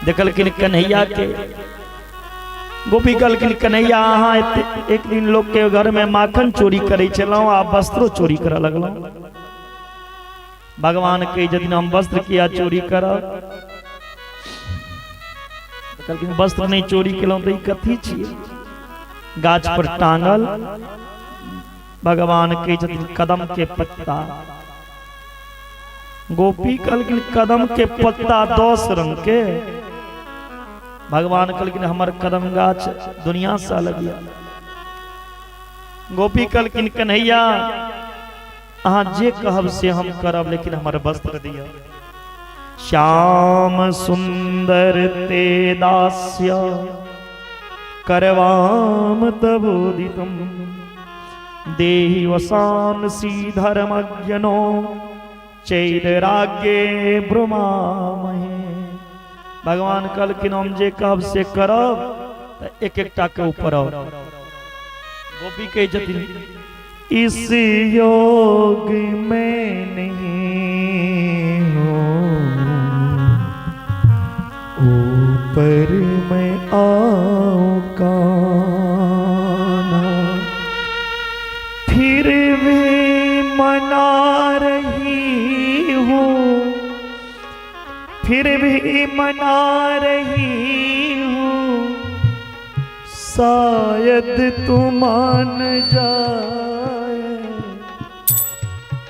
देखलखिन कन्हैया के। गोपी कहलखिन कन्हैया अहाँ एते एक दिन लोक के घर में माखन चोरी करै छलहुँ, आ वस्त्रो चोरी करऽ लगलहुँ। भगवान के यदि हम वस्त्र किया चोरी करब? कहलखिन वस्त्र नहि चोरी केलहुँ तऽ ई कथी छियै गाछ पर टांगल? भगवान कहै छथिन कदम के पत्ता। गोपी कहलखिन कदम के पत्ता 10 रंग के? भगवान कहलखिन हमर कदम गाछ दुनिया से अलग यऽ। गोपी कहलखिन कन्हैया अहाँ जे कहब से हम करब, लेकिन हमर वस्त्र दिअ। श्याम सुंदर ते दास्य करवाम तबोदितम देहि वसांसि धर्मज्ञनो चैदराग्ये ब्रुमामहे। भगवान कहलखिन हम जे कहब से करब तऽ एक एकटा के ऊपर आउ। गोपी कहै छथिन इस योग में नहीं हूँ, ऊपर मैं आऊँ कान्हा, फिर भी मना रही हूँ, फिर भी मना रही हूँ, शायद तू मान जाए,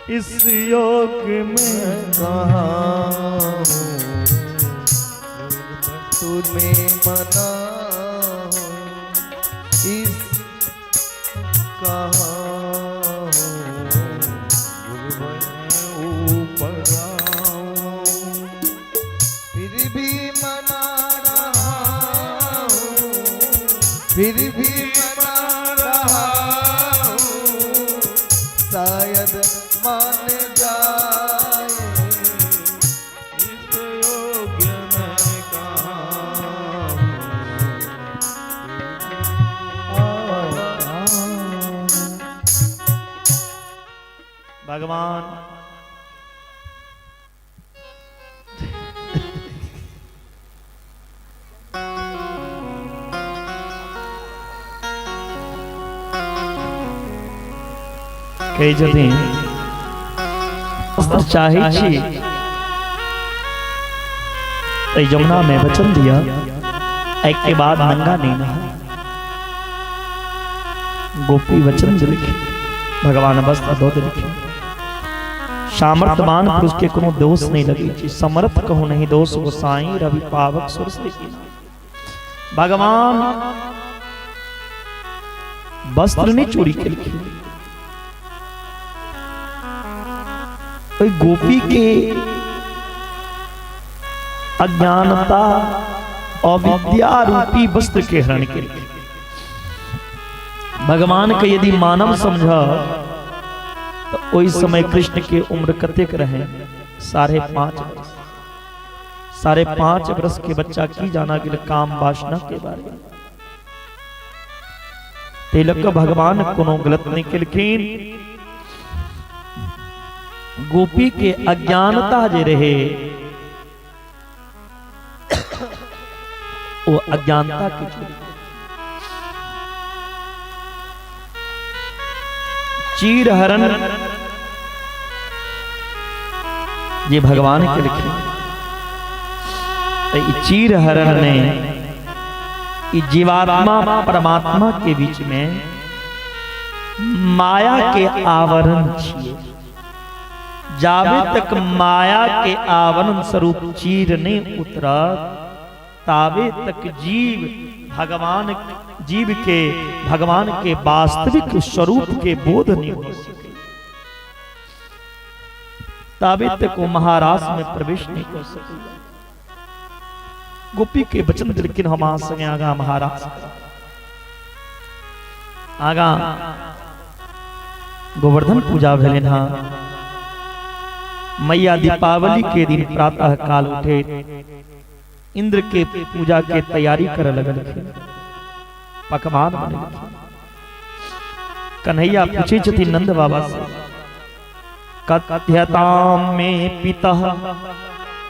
इस योग में कहाँ तुम्हें मना इस कहाँ ऊपर आऊं, फिर भी मना रहा हूँ, फिर भी मना रहा हूँ, शायद मान जाए, इस योग्य मैं कहाँ हूँ। भगवान कहै छथिन चाहै छी एहि जमुना में वचन दिया, एक के बाद नंगा नहीं नहा। गोपी वचन देलखिन, भगवान वस्त्र दऽ देलखिन। सामर्थ्यवान पुरुष के कोनो दोष नहीं लगे छै। समर्थ कहू नहीं दोष गोसाई रवि पावक सुर से की। भगवान वस्त्र नहीं चोरी केलखिन, ओहि गोपी के अज्ञानता अविद्या रूपी वस्त्र के हरण केलखिन। भगवान के यदि मानव समझ तो ओहि समय कृष्ण के उम्र कतेक रहे? 5.5 वर्ष। 5.5 वर्ष के बच्चा की जाना गेल काम वासना के बारे में? तिलक भगवान कोनो गलत नहीं केलखिन। गोपी के अज्ञानता जे रहे ओ अज्ञानता के छोड़ी चीर हरण जे भगवान के लिखे, तो ई चीर हरण ने ई जीवात्मा परमात्मा के बीच में माया के आवरण छिए। जाबे तक माया के आवरण स्वरूप चीर नहीं उतरत ताबे तक जीव भगवान जीव के भगवान के वास्तविक स्वरूप के बोध नहीं हो सके, ताबे तक वो महारास में प्रवेश नहीं कर सके। गोपी के वचन देलखिन हम अहाँ संगे आगा महारास आगा गोवर्धन पूजा भेलनि हँ। मैया दीपावली के दिन प्रातः काल उठे इंद्र के पूजा के तैयारी करे लगलखिन, पकवान बनेलखिन। कन्हैया पूछे छथिन नंद बाबा से, कथ्यताम में पितः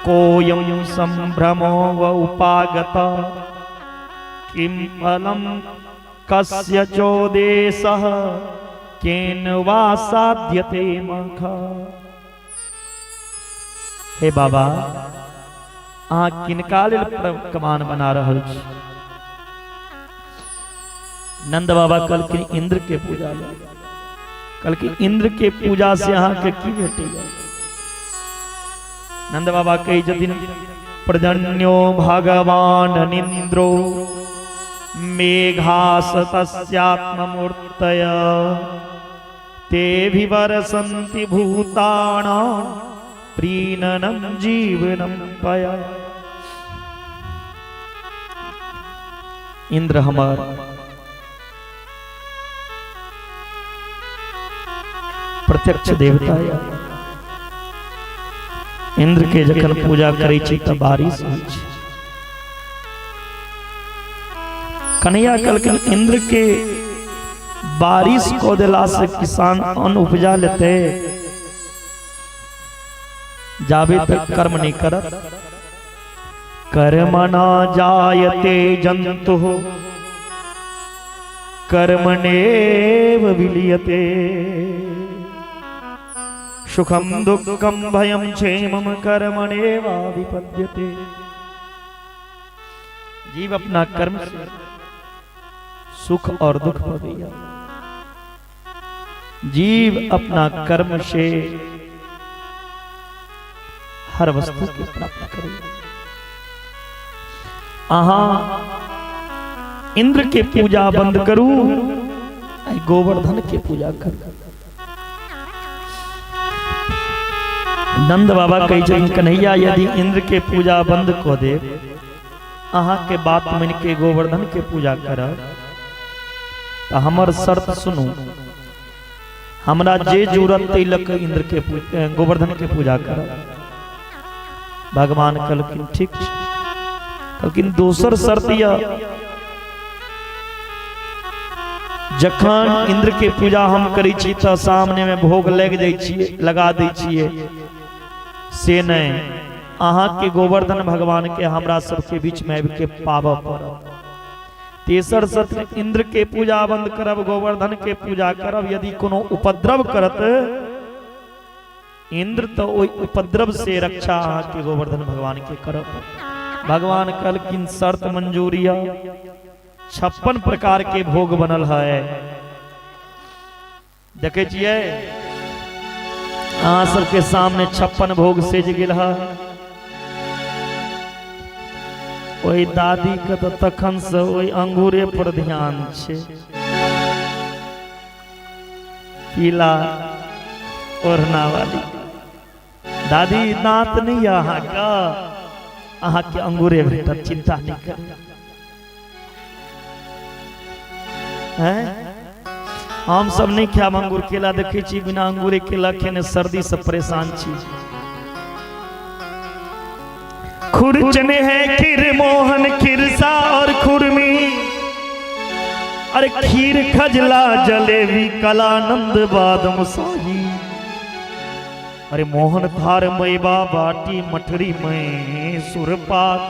कोयं संभ्रमो व उपागत किं फलं कस्य चोदेशः केन वा साध्यते मख। हे बाबा, अहाँ किनका लेल कमान बना रहल छी? नंद बाबा कहलखिन इंद्र के पूजा लेल। कहलखिन इंद्र के पूजा से अहाँके की भेटैया? नंद बाबा कहै छथिन प्रजन्यो भगवान निंद्रो मेघास तस्यात्ममूर्तय ते भी बरसन्ति भूतानां प्रीणनं जीवनं पया। इंद्र हमर प्रत्यक्ष देवता या। इंद्र के जखन पूजा करै छी तऽ बारिश होइ छै। कन्हैया कहलखिन इंद्र के बारिश कऽ देला से किसान अन्न उपजा लेतै, जाबे तक कर्म नहीं करत। कर्मणा जायते जंतु कर्मणेव विलीयते सुखम दुःखम भयम क्षेमम कर्मणेवा विपद्यते। जीव अपना कर्म से सुख और दुख पवैया, जीव अपना कर्म से हर वस्तु के प्राप्त करे। अहाँ इंद्र के पूजा बंद करू, गोवर्धन के पूजा करू। नंद बाबा कहै छथिन कन्हैया यदि इंद्र के पूजा बंद कऽ देब, अहाँ के बात मान के गोवर्धन के पूजा करब, तऽ हमर शर्त सुनू, हमरा जे जरूरत तै लऽ कऽ इंद्र के गोवर्धन के पूजा करब। भगवान कहलखिन ठीक छै। कहलखिन दोसर शर्त यऽ, जखन इंद्र के पूजा हम करै छी तऽ सामने में भोग लागि जाइ छियै, लगा दै छियै, से नहि, अहाँके गोवर्धन भगवान के हमरा सबके बीच में आबि के पाबऽ पड़त। तेसर सत्र इंद्र के पूजा बंद करब, गोवर्धन के पूजा करब, यदि कोनो उपद्रव करत इंद्र तो ओहि उपद्रव से रक्षा अहाँके गोवर्धन भगवान के करब। भगवान कहलखिन शर्त मंजूर यऽ। 56 प्रकार के भोग बनल है, देखे छियै अहाँ सबके सामने 56 भोग सेज गेल है। ओहि दादी के तऽ तखन से ओहि अंगूरे पर ध्यान छै, पीला ओढ़ना वाली दादी दांत नहीं यऽ अहाँके, अहाँके अंगूरे भेटत, चिंता नहीं करू। हैं हम सब नहीं खायब अंगूर केला, देखै छी बिना अंगूरे केला खेने सर्दी से परेशान छी। खुरचन है खीर मोहन खिरसा और खुरमी, अरे खीर खजला जलेबी कलानंद बादम शाही, अरे मोहन थार मैबा बाटी मठरी में सुरपाक,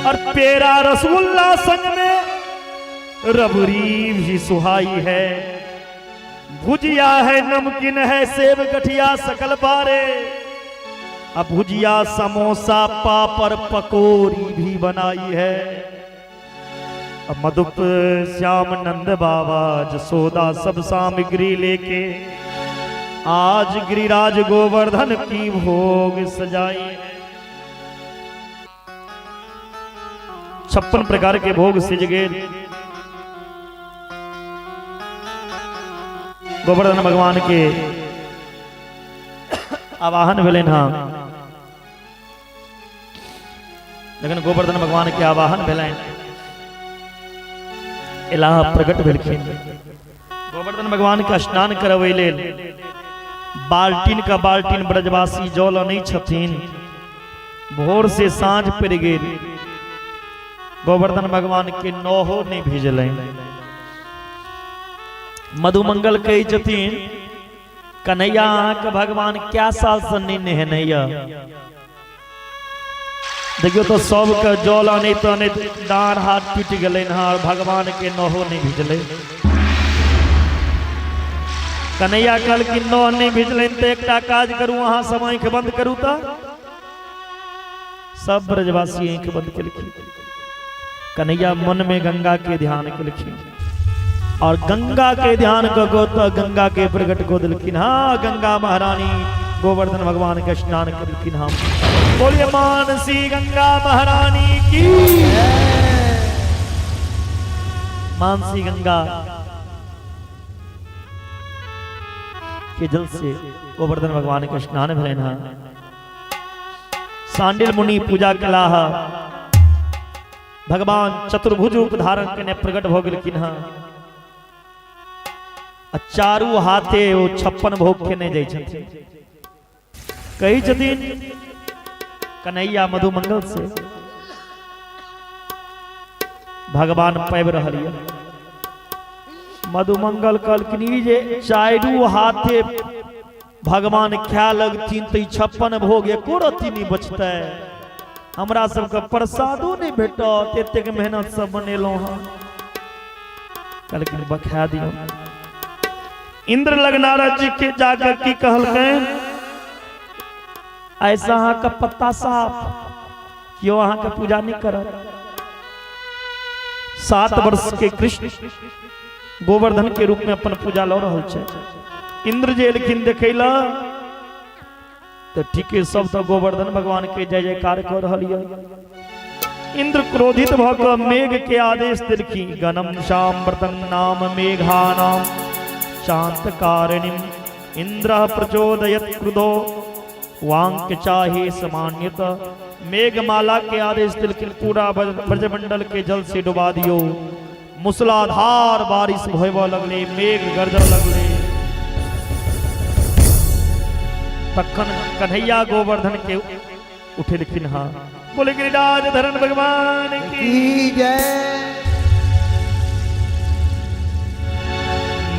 और पेरा रसगुल्ला संग में रबड़ी भी सुहाई है, भुजिया है नमकीन है सेब गठिया सकल बारे, अब भुजिया समोसा पापड़ पकौड़ी भी बनाई है। अब मधुप श्याम नंद बाबा जसोदा सब सामग्री लेके आज गिरिराज गोवर्धन की भोग सजाई है। 56 प्रकार के भोग सिज गए। गोवर्धन भगवान के आवाहन भेलनि हँ। जखन गोवर्धन भगवान के आवाहन भेलनि, एलाह प्रकट भेलखिन। गोवर्धन भगवान के स्नान करबै लेल बाल्टीन का बाल्टीन ब्रजवासी जल अनै छथिन। भोर से साँझ पड़ि गेल, गोवर्धन भगवान के नहो नहि भेजलनि। मधुमंगल कहै छथिन कन्हैया अहाँके भगवान क्या साल से नहि नहेने यऽ? देखियौ तऽ सबके जल अनैत अनैत डाँड़ हाथ टूटि गेलनि हँ और भगवान के नहो नहि भिजलै। कन्हैया कहलखिन नह नहि भिजलनि तऽ एकटा काज करू, अहाँ सब आँखि बंद करू। तऽ सब ब्रजवासी आँखि बंद केलखिन। कन्हैया मन में गंगा के ध्यान केलखिन और गंगा के ध्यान कऽ कऽ तऽ गंगा के प्रकट कऽ देलखिन। हाँ, गंगा महारानी गोवर्धन भगवान के स्नान केलखिन। हम बोलिए मानसी गंगा महारानी की। मानसी गंगा के जल से गोवर्धन भगवान के स्नान भेलनि हँ। सांडिल मुनि पूजा कलाह, भगवान चतुर्भुज रूप धारण केने प्रकट भऽ गेलखिन हँ आ चारू हाथे ओ 56 भोग केने जाइ छथिन। कहै छथिन कन्हैया मधुमंगल से भगवान पाबि रहल यऽ। मधुमंगल कहलखिन ई जे चारू हाथे भगवान खाय लगथिन तऽ ई 56 भोग एको रत्ती नहि बचतै, हमरा सबके प्रसादो नहि भेटत, एतेक मेहनत सब बनेलहुँ हँ। कहलखिन बखा दियौ। इंद्र लग नारद जी के जाकर की कहलकनि, ऐसा अहाँके पत्ता साफ, केओ अहाँके पूजा नहि करत। 7 वर्ष के कृष्ण गोवर्धन के रूप में अपन पूजा लऽ रहल छै। इंद्र जे एलखिन देखै लए तऽ ठीके सब तऽ गोवर्धन भगवान के जय जयकार कऽ रहल यऽ। इंद्र क्रोधित भऽ कऽ मेघ के आदेश देलखिन, गणम श्याम व्रतं नाम मेघानाम शांत कारिणीम इंद्र प्रचोदयत क्रुधो वांक चाहे समान्यत। मेघमाला के आदेश देलखिन पूरा ब्रजमंडल के जल से डुबा दियो। मूसलाधार बारिश होबऽ लगलै, मेघ गरजऽ लगलै। तखन कन्हैया गोवर्धन के उठेलखिन हँ। बोले गिरिराज धरन भगवान की जय।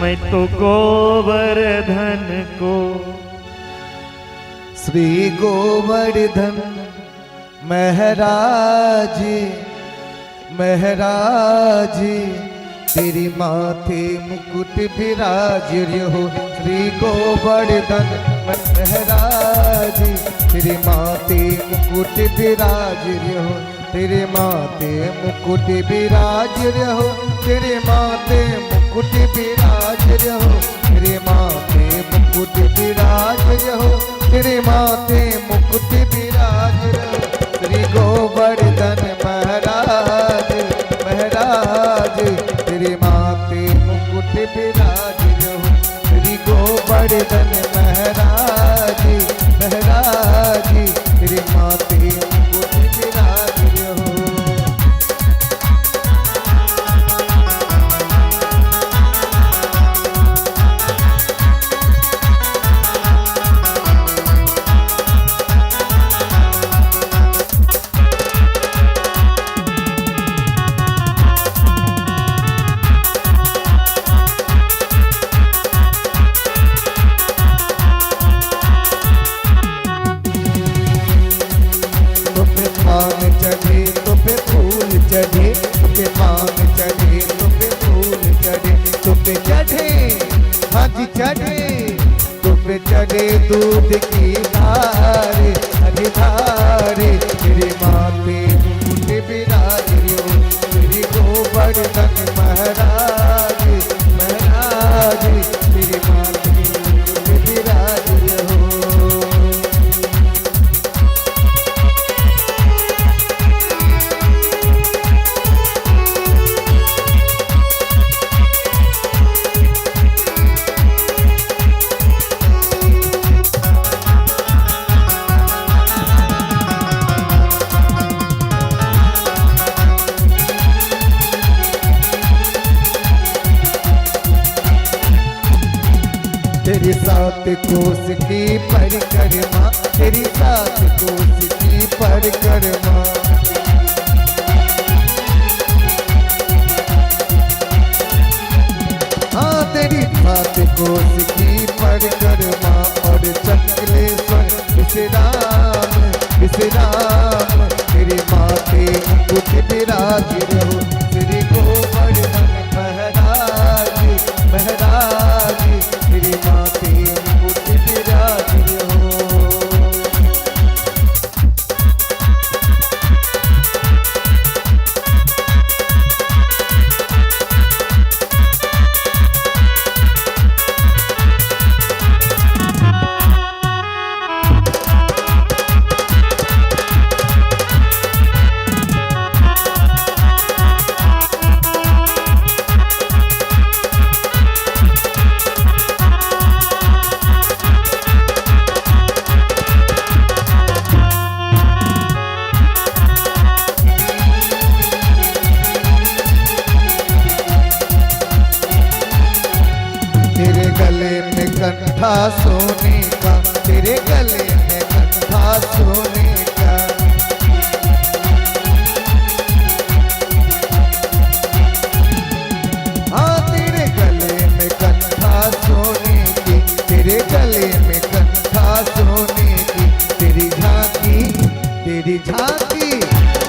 मैं तो गोवर्धन को श्री गोवर्धन महाराज महाराज तेरी माथे मुकुट विराज हो। श्री गोवर्धन महाराज तेरे माथे मुकुट विराज हो। तेरे माथे मुकुट विराज हो। तेरे माथे मुकुट विराज हो। तेरे माथे मुकुट विराज हो। तेरे माथे मुकुट विराज हो। श्री गोवर्धन महाराज महाराज तेरे माथे मुकुट विराज हो। श्री गोवर्धन महाराज महाराज तेरे माथे मुकुट विराज हो। तुपे पान चढ़े तुपे फूल चढ़े, तुपे पान चढ़े तुपे फूल चढ़े, तुपे चढ़े हाँ जी चढ़े, तुपे चढ़े दूध की धारे हरे धारे। तेरे माथे मुकुट विराज हो। तेरे गोवर्धन महाराज महाराज तेरे माथे मुकुट विराज हो। तेरी 7 कोस की परिक्रमा, तेरी 7 कोस की परिक्रमा। हाँ तेरी 7 कोस की परिक्रमा और चक्लेश्वर विश्राम विश्राम। तेरी मुकुट विराज रहो, श्री गोवर्धन महाराज महाराज, तेरे माथे मुकुट विराज रहो। तेरे गले में कंठा सोने का, तेरे गले में कंठा सोने का। हाँ तेरे गले में कंठा सोने की, तेरे गले में कंठा सोने की। तेरी झांकी, तेरी झांकी,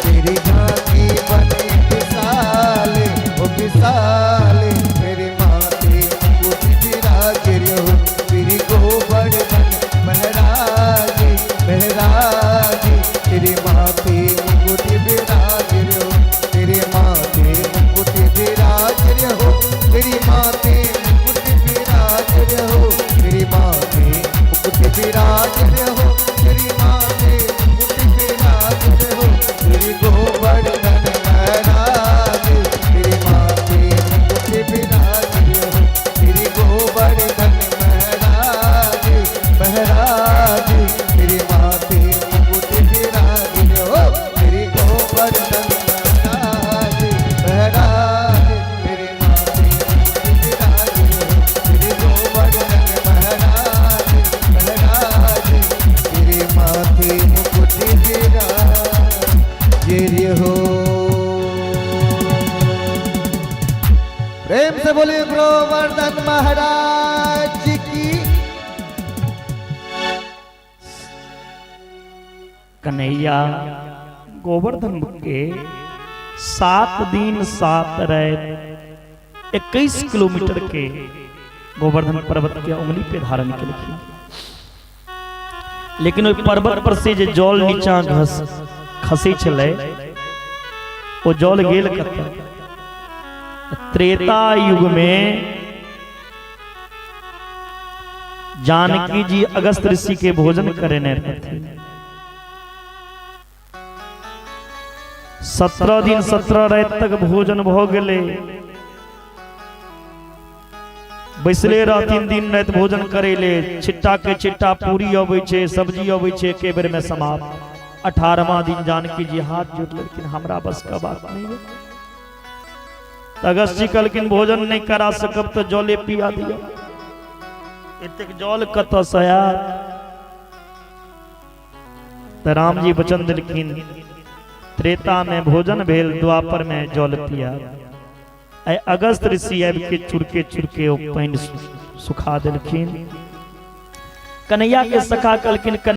तेरी झांकी बने विशाल, ओ विशाल। मेरे माथे मुकुट विराज रहो, श्री गोवर्धन महाराज महाराज, तेरे माथे मुकुट विराज रहो, तेरे माथे मुकुट विराज रहो, तेरी माथे मुकुट विराज रहो, तेरी माथे मुकुट विराज रहो, तेरी माथे मुकुट विराज रहो, श्री गोवर्धन महाराज, तेरे माथे मुकुट विराज रहो, श्री गोवर्धन महाराज महाराज, तेरे माथे मुकुट विराज रहो, श्री गोवर्धन महाराज महाराज, तेरे माथे मुकुट विराज रहो, श्री गोवर्धन महाराज महाराज, तेरे माथे मुकुट विराज रहो। प्रेम से बोलिए गोवर्धन महाराज की। कन्हैया गोवर्धन के 7 दिन 7 रात 21 किलोमीटर के गोवर्धन पर्वत के उंगली पे धारण केलखिन। लेकिन ओहि पर्वत पर से जे जल नीचा घस खसै छलै, ओ जल गेल कतऽ? त्रेता युग में जानकी जी अगस्त ऋषि के भोजन करेने रहथिन। 17 दिन 17 राति तक भोजन भ गेलै, बैसले रहथिन दिन राति भोजन करे ले। छिट्टा के छिट्टा पूरी अबै छै, सब्जी अबै छै, एके बेर में समाप्त। 18वां दिन जानकी जी हाथ जोड़ लेलखिन, हमरा बस का बात नहीं है। तऽ अगस्त जी कहलखिन भोजन नहीं करा सकब तऽ जले पिया दिअ। एतेक जल कतऽ से आयत? तऽ राम जी वचन देलखिन, त्रेता में भोजन भेल, द्वापर में जल पिया। आइ अगस्त ऋषि आबि के चुरके चुरके ओ पानि सुखा देलखिन। कन्हैया के सखा कहलखिन।